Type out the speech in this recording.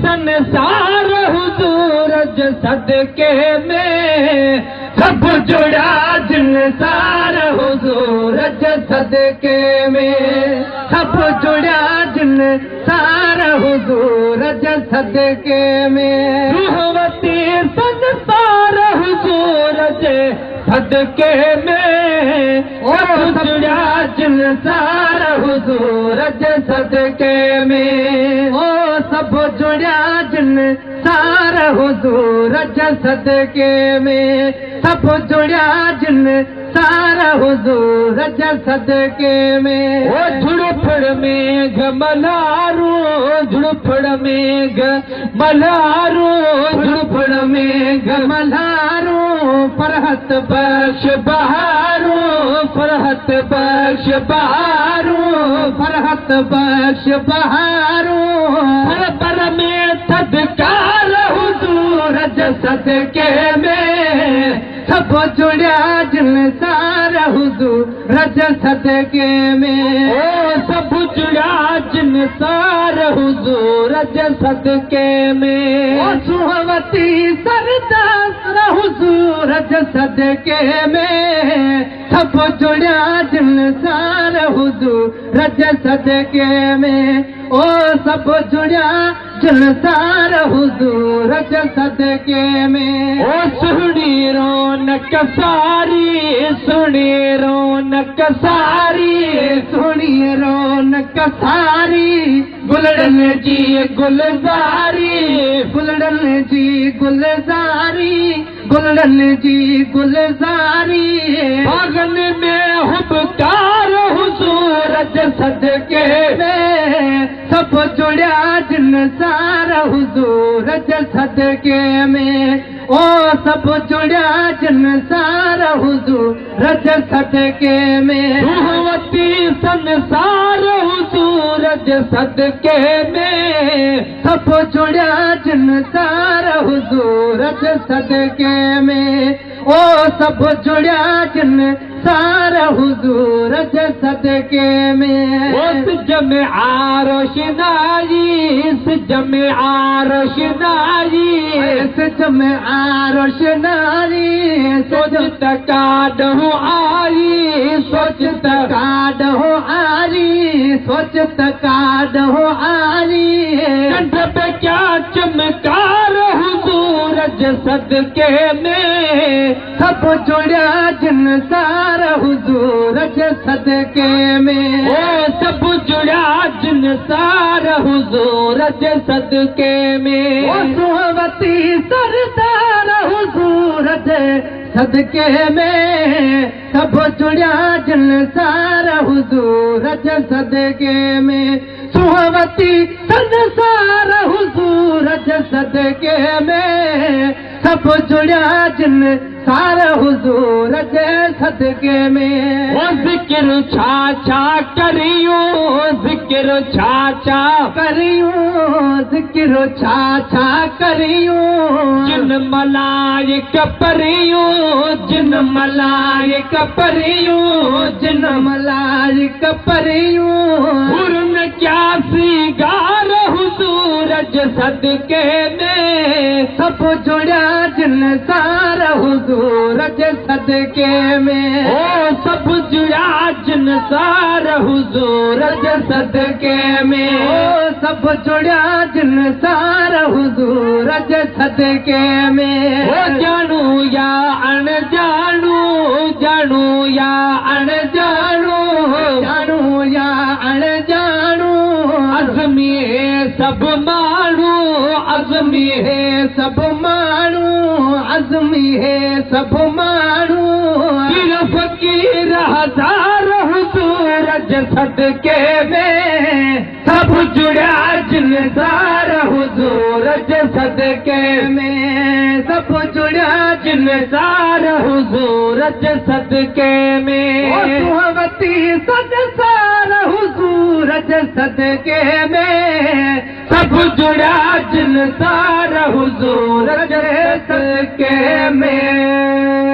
संसार हुजूर जे सदके में, सभु जुड़िया जिनसार हुजूर जे सदके में, सभु जुड़िया जिनसार हुजूर जे सदके में। रूहवती संसार हुजूर जे सदके में, सभु जुड़िया जिनसार हुजूर जे सदके में। ओ सभु जुड़िया जिनसार हुजूर जे सदके में, सभु जुड़िया जिनसार हुजूर जे सदके में। ओ झुड़फड़ मेघ मल्हारू, झुड़फड़ मेघ मल्हारू, झुड़फड़ मेघ मल्हारू, फरहत बख्श बहारू, फरहत बख्श बहारू, फरहत बख्श बहारू। हर पर में थदकार हुजूर जे सदके में, सभु जुड़िया जिनसार हुजूर जे सदके में। ओ सभु जुड़िया जिनसार हुजूर जे सदके में। ओ सुहवती सरदार हुजूर जे सदके में, सभु जुड़िया जिनसार हुजूर जे सदके में। ओ सभु जुड़िया जिनसार हुजूर जे सदके में। ओ सुहिणी रौनक सारी, सुहिणी रौनक सारी, सुहिणी रौनक सारी, गुलड़नि जी गुलज़ारी, गुलड़नि जी गुलज़ारी, गुलड़नि जी गुलज़ारी। बागन में हुबकार हुजूर जे सदके में, सभु जुड़िया जिनसार हुजूर जे सदके में। ओ सभु जुड़िया जिनसार हुजूर जे सदके में। रूहवती संसार हुजूर जे सदके में, सभु जुड़िया जिनसार हुजूर जे सदके में। ओ सभु जुड़िया जिनसार हुजूर जे सदके में। ओ सिज में आ रोशनाई, सिज में आ रोशनाई, सिज में आ रोशनाई, सोच त काॾहुं आई, सोच त काॾहुं आई, सोच त काॾहुं आई। कंठ पे क्या चमकार हुजूर जे सदके में, सभु जुड़िया जिनसार हुजूर जे सदके में। ओ सभु जुड़िया जिनसार हुजूर जे सदके में। ओ सुहवती सरदार हुजूर जे सदके में, सभु जुड़िया जिनसार हुजूर जे सदके में। सुहवती संसार हुजूर जे सदके में, सभु जुड़िया जिनसार हुजूर जे सदके में। ओ ज़िक्र छा छा करियूं, ज़िक्र छा छा करियूं, ज़िक्र छा छा करियूं, जिन मलाइक परियूं, जिन मलाइक परियूं, जिन मलाइक परियूं। हुरन क्या सिंगार हुजूर जे सदके में, सभु जुड़िया जिनसार हुजूर जे सदके में। ओ सभु जुड़िया जिनसार हुजूर जे सदके में। ओ सभु जुड़िया जिनसार हुजूर जे सदके में। ओ जानू या अणजाणू, जानू या अणजाणू, जानू या अणजाणू, अज़मी है सब माण्हू, अज़मी है सब माण्हू, अज़मी है सब माण्हू। पीर फ़क़ीर हज़ार हुजूर जे सदके में, सभु जुड़िया जिनसार हुजूर जे सदके में, सभु जुड़िया जिनसार हुजूर जे सदके में। ओ सुहवती संसार हुजूर जे सदके में, सभु जुड़िया जिनसार हुजूर जे सदके में।